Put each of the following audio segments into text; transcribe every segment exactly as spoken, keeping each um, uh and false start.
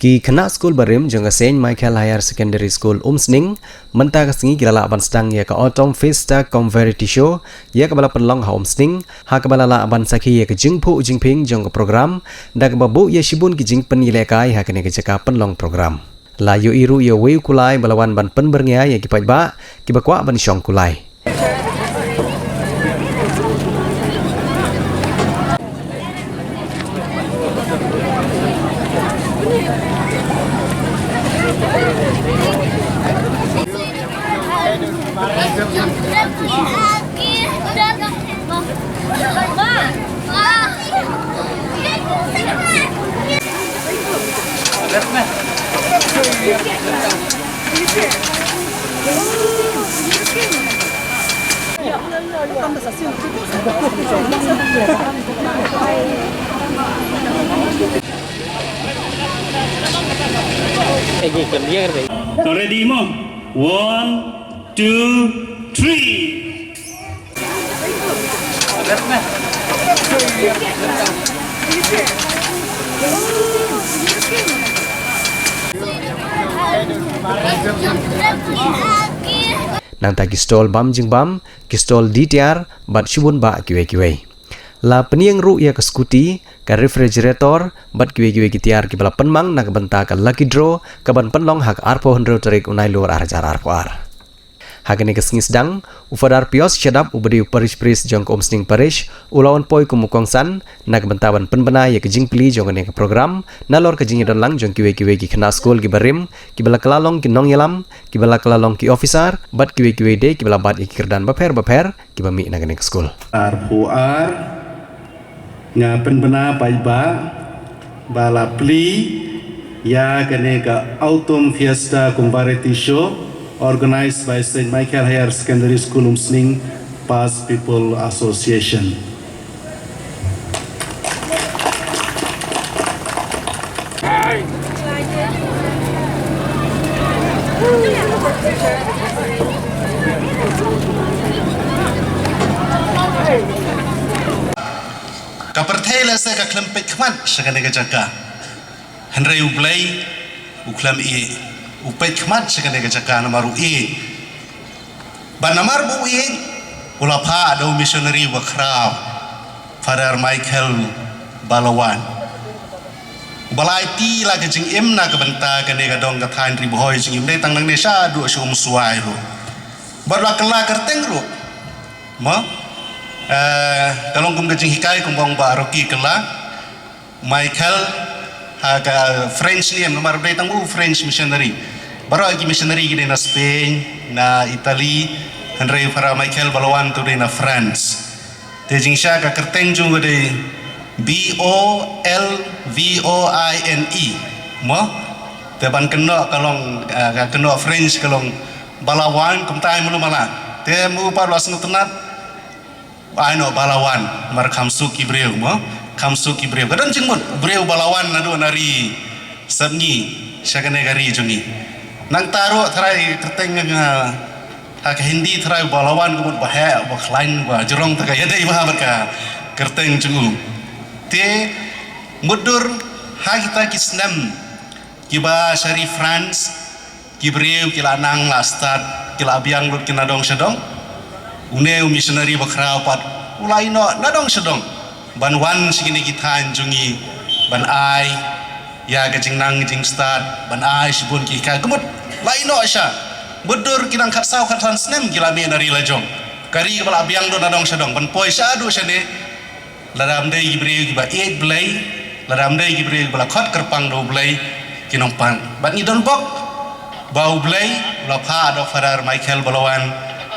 Ki khynnah skul barim jong ka Saint Michael Higher Secondary School Umsning mynta ka sngi ki la lah ban sdang ïa ka Autumn Fiesta cum Variety Show ïa kaba la pynlong ha Umsning, ha kaba la lah ban sakhi ïa ka jingphuh jingphieng jong ka program da kaba buh ïa shibun ki jingpynïalehkai ha kane ka jaka pynlong program. La ïohi ruh ïa uwei u kulai ba la wan ban pynbyrngia ïa ki paidbah kiba kwah ban shong kulai. Ready mo? One, two, three. Nangta ki stall bam jingbam, ki stall die tiar bad shibun bah kiwei kiwei. La pynïeng ruh ïa ka scooty, ka refrigerator bad kiwei kiwei ki tiar kiba la pynmang na ka bynta ka lucky draw kaban pynlong ha ka arphew hynriew tarik u Nailur ar hajar arphew ar. Ha kane ka sngi sdang, u Father Pius Shadap uba dei u Parish Priest jong ka Umsning Parish u la wan poi kum u kongsan na ka bynta ban pynbna ïa ka jingplie jong kane ka program nalor ka jingïadon lang jong kiwei kiwei ki khynnah skul kiba rim, kiba la kylla long ki nongïalam, kiba la kylla long ki officer bad kiwei kiwei de kiba la bat ïa ki kyrdan bapher bapher kiba mih na kane ka skul. Arphew ar, nga pynbna paidbah ba la plie ïa kane ka Autumn Fiesta cum Variety Show, organized by Saint Michael Higher Secondary School Umsning, Past People Association. Ka pyrthei lehse ka khlem peit khmat sha kane ka jaka. Hynrei U Blei u khlem ïeh, u peit khmat sha kane ka jaka namar u ïeit. Bad namar ba u ïeit, u la phah da u missionary bakhraw, Father Michael Balawan. Uba la aiti la ka jingim na ka bynta kane ka dong ka thaiñ Ri Bhoi jong ngi, ym dei tang nangne, shaduh sha Umswai ruh. Bad la kylla kyrteng ruh. Mo? Eh, ka long kum ka jinghikai kumba ong Bah Rocky kylla. Michael, ha ka French name, namar u dei tang u French missionary. Baroh ki missionary ki dei na Spain, na Italy, hynrei Father Michael Balawan te u dei na France. Te jingshisha ka kyrteng jong u ka dei B O L V O I N E. Mo? Te ban kynnoh ka long, ah, ka kynnoh French ka long Balawan, kumta ai mano mala. Te mo pat la sngewtynnat, ai noh Balawan, namar kham suk ki briew, mo? Kham suk ki briew. Ka don jingmut, briew Balawan naduh na ri sepngi sha kane ka ri jong ngi. Nangta ruh tharai kyrteng, ah, ha ka Hindi tharai Balawan ka mut ba heh, ba khlaiñ, ba jrong, te ka ïadei bha bad ka kyrteng jong u. Te mutdur ha kita ki snem kiba sha ri France, ki briew ki la nang la stad, ki la biang lut ki na dong sha dong. Une u missionary bakhraw pat u la ïeh noh na dong sha dong ban wan sha kine ki thaiñ jong ngi ban ai ïa ka jingnang jingstad, ban ai shibun ki ka kmut. La ïeh noh sha, mutdur ki nang khatsaw khatsan snem ki la mih na ri la jong, ka ri kaba la biang lut na dong sha dong, ban poi shaduh shane. Lada ym dei ki briew kiba ïeit Blei, lada ym dei ki briew kiba la khot kyrpang da U Blei, ki nongpang. Bad ngi don bok ba U Blei u la phah da u Father Michael Balawan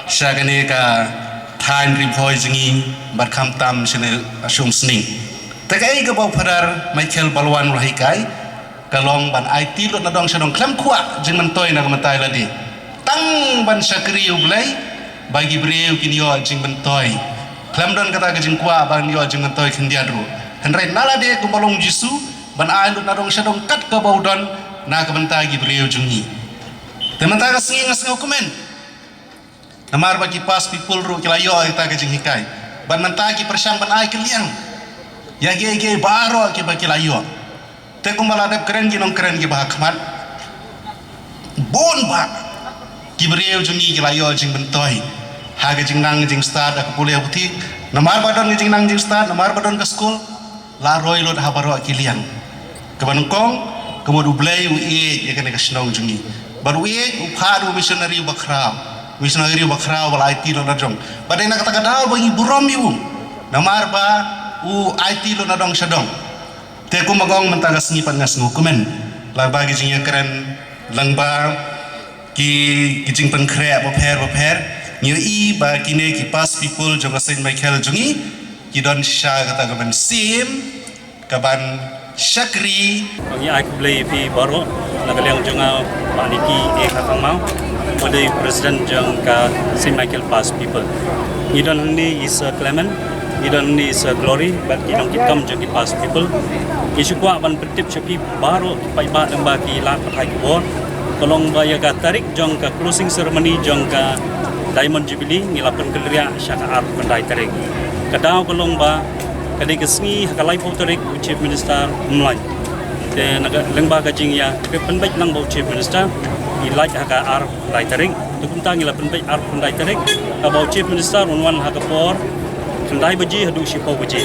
sha kane ka thaiñ Ri Bhoi jong ngi, bad khamtam shane sha Umsning. Te kaei kaba u Father Michael Balawan u la hikai, ka long ban aiti lut na dong sha dong, khlem kwah jingmyntoi na ka bynta lade. Tang ban shakri U Blei, ba ki briew kin ïoh jingmyntoi. Khlem don kata ka jingkwah ban ïoh jingmyntoi khyndiat ruh. Hynrei na lade kumba long Jisu, ban ai lut na dong sha dong kat kaba u don na ka bynta ki briew jong ngi. Te mynta ka sngi nga sngewkmen. Namar ba ki past people ruh ki la ïoh ïa kata ka jinghikai. Bad mynta ki pyrshang ban ai kylliang ïa kiei kiei baroh kiba ki la ïoh. Kumba la dep kren ki nongkren kiba ha khmat, bun bah ki briew jong ngi ki la ïoh jingmyntoi ha ka jingnang jingstad ha ka pule puthi. Namar ba don ka jingnang jingstad, namar ba don ka skul, la roi lut ha baroh ki liang. Kaba nyngkong, ka mut U Blei u ïeit ïa kane ka shnong jong ngi. Bad u ïeit, u phah u missionary uba khraw. Missionary uba khraw ba la aiti lut nadong. Bad dei na kata ka daw ba ngi burom ïa u. Namar ba u aiti lut nadong shadong. Te kumba nga ong, mynta ka sngi pat nga sngewkmen lyngba ki jingïakren, lyngba ki, ki jingpynkhreh bapher bapher, ngi ïohi ba kine ki past pupil jong ka Saint Michael jong ngi ki don sha kata ka mynsiem ka ban shakri. Ngi ai khublei ïa phi baroh na ka liang jong nga, Bah Nicky A Kharkongmao, ba dei president jong ka Saint Michael Past Pupil. Ngi don hangne i Sir Clement, ngi don hangne i Sir Glory bad ki nongkitkam jong ki past pupil. Ngi shu kwah ban pyntip sha phi baroh ki paidbah lyngba ki lad pathai khubor, ka long ba ïa ka tarik jong ka closing ceremony jong ka Diamond Jubilee ngi la pynkynriah sha ka arphew khyndai tarik. Ka daw ka long ba ka dei ka sngi ha ka laiphew tarik u Chief Minister um lait. Te na ka lyngba ka jingïakren pynbeit lang bad u Chief Minister, i lait ha ka arphew khyndai tarik. Te kumta ngi la pynbeit arphew khyndai tarik, kaba u Chief Minister un wan ha ka por khyndai baje haduh shiphew baje.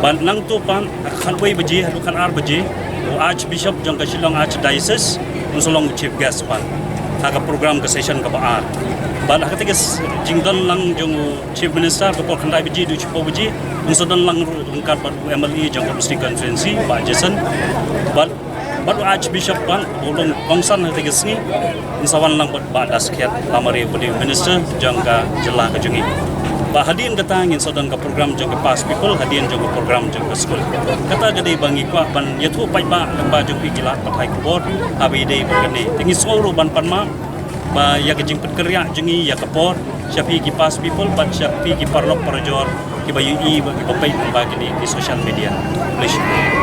Bad nangta pat ha ka khatwei baje haduh khatar baje, u Archbishop jong ka Shillong Archdiocese un sa long u chief guest pat ha ka program ka session kaba ar. Bad ha kata ka s-, jingdon lang jong u Chief Minister, ka por khyndai baje haduh shiphew baje, un sa don lang ruh ryngkat bad u M L A jong ka Urmsngi Constituency, Bah Jason. Bad, bad u Archbishop pat, u long kongsan ha kata ka sngi, un sa wan lang bad Bah Daskhiat Lamare, u dei u minister jong ka jylla ka jong ngi. Bad hadien kata ngin sa don ka program jong ka past pupil, hadien jong ka program jong ka skul. Kata ka dei ba ngi kwah ban ïathuh paidbah lyngba jong phi ki lad pathai khubor, haba ïadei bad kane. Te ngi sngew ruh ban pan map ba ïa ka jingpynkynriah jong ngi ïa ka por sha phi ki past pupil bad sha phi ki paralok parajor kiba ïohi bad kiba peit lyngba kine ki social media. Khublei shibun.